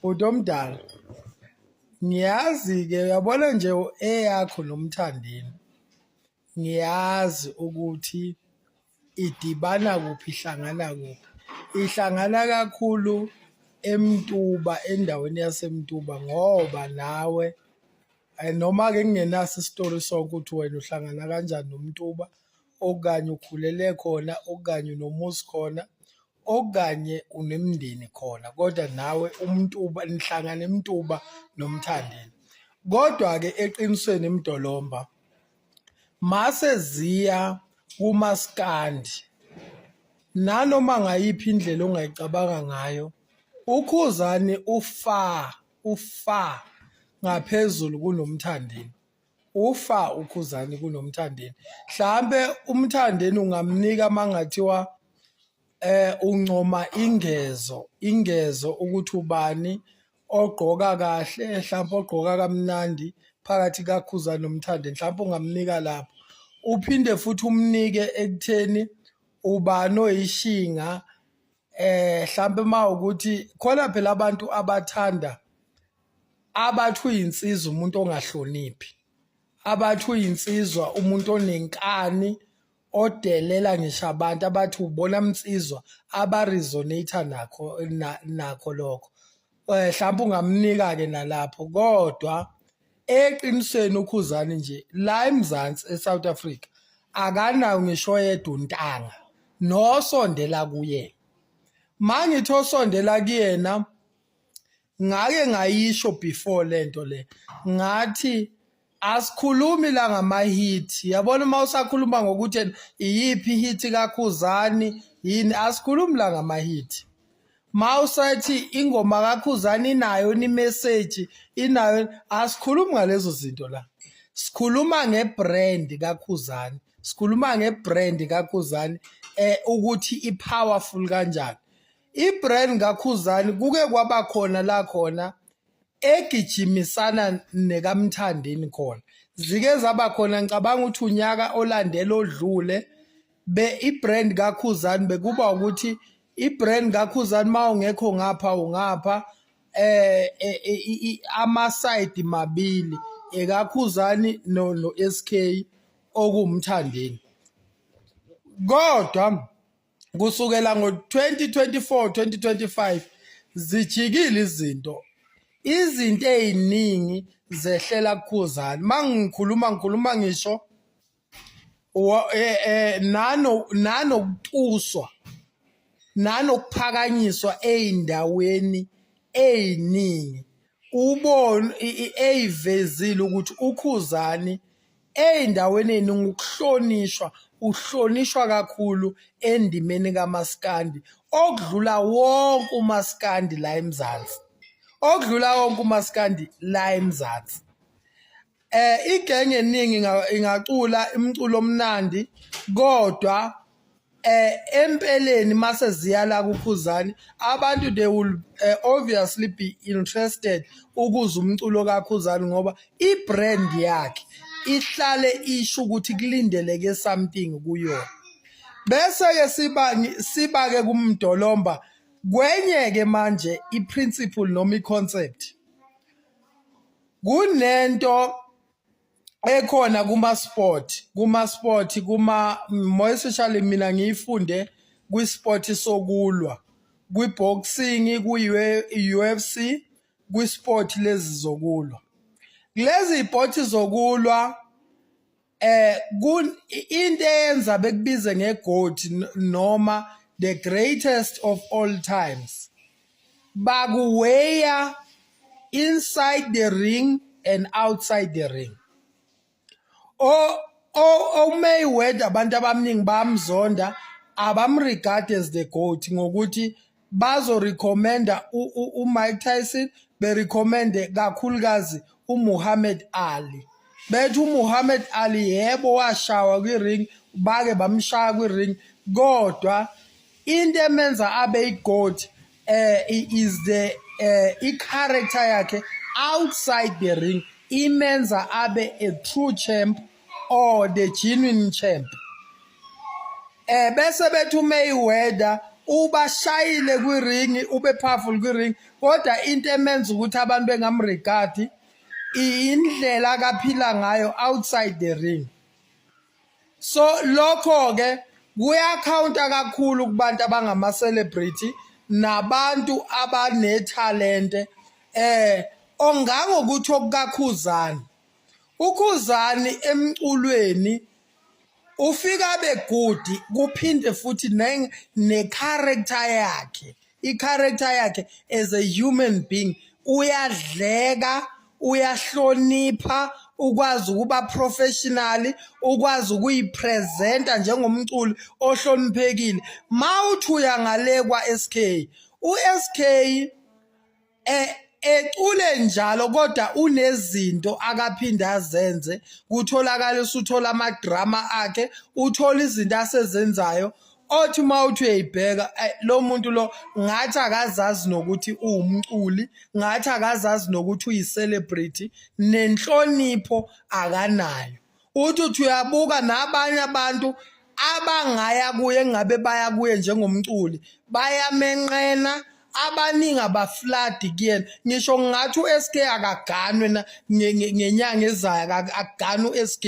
Bhuti omdala, ngiyazi-ke uyabona nje eyakho noMthandeni, ngiyazi ukuthi idibana kuphi ihlangana kuphi. Ihlangana kakhulu eMtuba endaweni yaseMtuba ngoba nawe noma-ke ngingenaso isitori sonke ukuthi wena uhlangana kanjani noMtuba okanye ukhulele khona okanye unomuzi khona okanye unemindeni khona kodwa nawe uMtuba nihlangana eMtuba noMthandeni. Kodwa-ke eqinisweni Mdolomba mase ziya kumaskandi nanoma ngayiphi indlela ongayicabanga ngayo uKhuzani ufa ufa ngaphezulu kunoMthandeni. Ufa uKhuzani kunoMthandeni. Mhlampe uMthandeni ungamnika mangathiwa uncoma ingezo, ingezo ukuthi ubani ogqoka kahle mhlampe ogqoka kamnandi phakathi kaKhuzani noMthandeni mhlampe ungamnika lapho. Uphinde futhi umnike ekutheni ubani oyishinga mhlampe mawukuthi khona phela abantu abathanda abathi uyinsizwa umuntu ongahloniphi, abathi uyinsizwa umuntu onenkani odelela ngisho abantu abathi ubona mnsizwa aba-resonate nakho nakho lokho. Mhlawumbe ungamnika-ke nalapho kodwa eqinisweni uKhuzani nje la eMzansi eSouth Africa akanawo ngisho oyedwa untanga nosondela kuyena. Mangithi osondela kuyena ngake ngayisho before lento le ngathi asikhulumi la ngama-hit yabona uma usakhuluma ngokuthi iyiphi i-hit kaKhuzani yini asikhulumi la ngama-hit ma usathi ingoma kaKhuzani inayo ni-message inayo asikhulumi ngalezo zinto la sikhuluma nge-brand kaKhuzani sikhuluma nge-brand kaKhuzani ukuthi i-powerful kanjani. I-brand kaKhuzani kuke kwaba khona la khona egijimisana nekaMthandeni khona. Zike zaba khona ngicabanga ukuthi unyaka olandela odlule be i-brand kaKhuzani bekuba ukuthi i-brand kaKhuzani uma ungekho ngapha ungapha ama-side mabili ekaKhuzani no no-S_K okuwuMthandeni. Kodwa kusukela ngo-2024 2025 zijikile izinto izinto eziningi zehlela kuKhuzani mangikhuluma ngikhuluma ngisho nano nanokutuswa nanokuphakanyiswa ezindaweni eziningi ubone eyivezile ukuthi uKhuzani Ey'ndaweni ey'ningi ukuhlonishwa uhlonishwa kakhulu endimeni kamaskandi okudlula wonke umaskandi la eMzansi, okudlula wonke umaskandi la eMzansi. Igenge eningi ingacula umculo omnandi kodwa empeleni mase ziya la kuKhuzani abantu they will obviously be interested ukuzwa umculo kaKhuzani ngoba i-brand yakhe ihlale isho ukuthi kulindeleke something kuyona. Bese-ke siba siba-ke kuMdolomba kwenye-ke manje i-principle noma i-concept. Kunento ekhona kuma-sport kuma-sport kuma more especially mina ngiyifunde kwi-sport sokulwa kwi-boxing kwi-UFC kwi-sport lezi zokulwa kulezi zipoti zokulwa into eyenza bekubize nge-GOAT noma the greatest of all times bakuweya inside the ring and outside the ring. O o Mayweather abantu abaningi bamzonda abamregard as the GOAT ngokuthi bazorecommenda uMike Tyson berecommende kakhulukazi uMuhammad Ali. Bethi uMuhammad Ali yebo washawa kwi-ring bake bamshaya kwi-ring kodwa into emenza abe i-GOAT is the i-character yakhe outside the ring imenza abe a true champ or the genuine champ. Bese bethi uMayweather Ubashayile kwi-ring, ube powerful kwi-ring, kodwa into emenza ukuthi abantu bengamregadi indlela akaphila ngayo outside the ring. So lokho ke kuyakhawunta kakhulu kubantu abangama celebrity nabantu abanethalente ongangokuthi okukaKhuzani. UKhuzani emculweni ufika be-good, kuphinde futhi ne-character yakhe, i-character yakhe as a human being, uyadleka, uyahlonipha, ukwazi ukuba professional, ukwazi ukuyipresenta njengomculi ohloniphekile. Mawuthi uya ngale kwa-SK, u-SK ecule njalo, kodwa unezinto akaphinda azenze, kutholakala usuthola ama-drama akhe, uthola izinto asezenzayo othi uma uthi uyayibheka, lo muntu lo ngathi akazazi nokuthi uwumculi, ngathi akazazi nokuthi uyi-celebrity, nenhlonipho akanayo. Uthi uyabuka nabanye abantu abangaya kuye, engabe baya kuye njengomculi, bayamenqena, abaningi abafladi kuyena. Ngisho ngathi u-SK akaganwe na ngenyanga ezayo, akugane u-SK,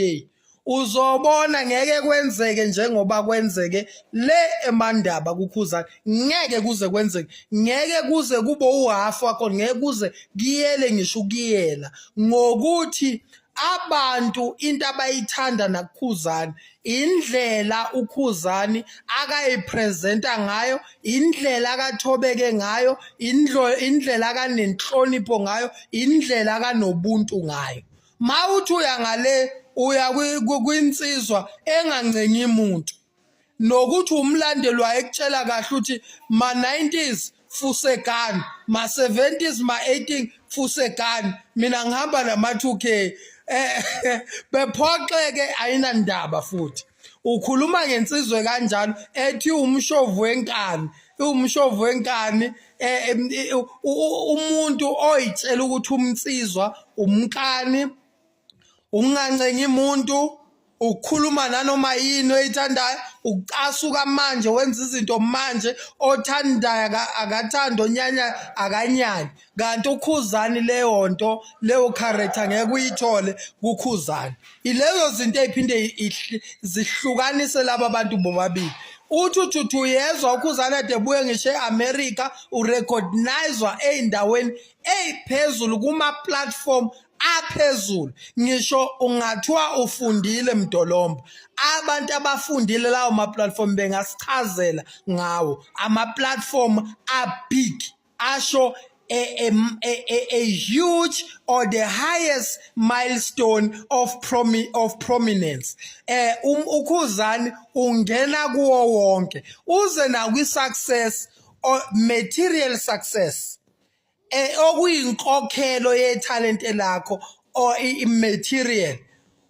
uzobona ngeke kwenzeke njengoba kwenzeke le eMandaba kuKhuzani. Ngeke kuze kwenzeke, ngeke kuze kube uhafu wakho, ngeke kuze kuyele ngisho ukuyela, ngokuthi abantu into abayithanda nakuKhuzani indlela uKhuzani akayipresenta ngayo, indlela akathobeke ngayo, indlela akanenhlonipho ngayo, indlela akanobuntu ngayo. Mawuthi uya ngale, uya kwinsizwa engancengi umuntu, nokuthi umlandeli wayekutshela kahle ukuthi ma-90s fusekani, ma-70s, ma-18 fusekani, mina ngihamba nama-2K. Bephoxeke ayinandaba. Futhi ukhuluma ngensizwe kanjalo ethi umshovu wenkani, umshovu wenkani, umuntu oyitshela ukuthi umnsizwa, umkani, ungancengi umuntu, ukukhuluma nanoma yini oyithandayo, ukucasuka manje, wenza izinto manje, othandayo akathanda, onyanya akanyanya. Kanti uKhuzani leyo nto, leyo character ngeke uyithole kuKhuzani. Ilezo zinto eziphinde zihlukanise laba bantu bobabili. Uthi uthi uyezwa uKhuzani ade buye ngisho e-America, urecognizwa ey'ndaweni ey'phezulu, kuma-platform aphezulu. Ngisho ungathiwa ufundile mdolomba, abantu abafundile lawo ma-platform bengasichazela ngawo. Ama-platform a-big asho a huge or the highest milestone of prominence. UKhuzani ungena kuwo wonke, uze na kwi success or material success, okuyinkokhelo yethalente lakho or i-material.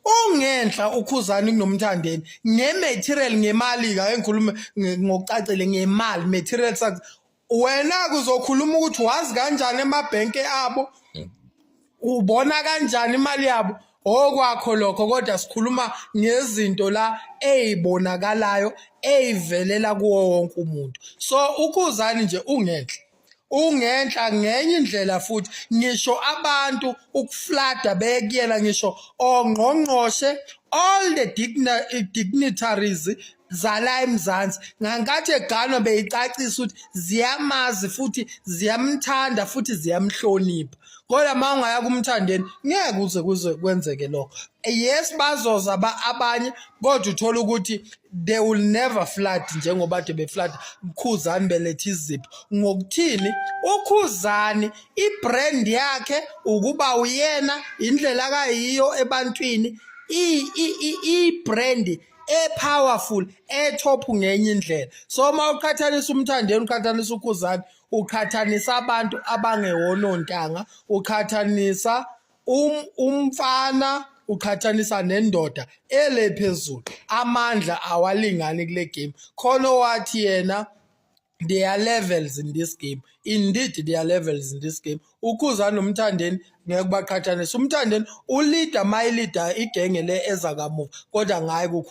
Ungenhla uKhuzani kunoMthandeni nge-material, ngemali ka engikhuluma ngokucacile, ngemali, material success. Wena kuzokhuluma ukuthi wazi kanjani emabhenke abo, ubona kanjani imali yabo, okwakho lokho, kodwa sikhuluma ngezinto la eyibonakalayo, eyivelela kuwo wonke umuntu. So uKhuzani nje ungenhla, ungenhla ngenye indlela futhi. Ngisho abantu ukuflada bekuyena, ngisho ongqongqoshe, all the dignitaries zala eMzansi, ngankathi eganwa beyicacisa ukuthi ziyamazi futhi ziyamthanda futhi ziyamhlonipha. Kodwa uma ungaya kuMthandeni ngeke kuze kuze kwenzeke lokho. Yes, bazoza abanye, kodwa uthola ukuthi they will never flood njengoba kade beflood Khuzani, beletha izipho. Ngokuthini? UKhuzani ibrand yakhe ukuba uyena, indlela akayiyo ebantwini, i-brand e-powerful, e-top ngenye indlela. So uma uqhathanisa uMthandeni, uqhathanisa uKhuzani, uqhathanisa abantu abangewona ontanga, uqhathanisa umfana, uqhathanisa nendoda ele phezulu. Amandla awalingani kule game. Khona owathi yena there are levels in this game. Indeed, there are levels in this game. UKhuzani noMthandeni ngeke baqhathanise. UMthandeni uleader, mayileader igenge le eza kamuva, kodwa ngayi.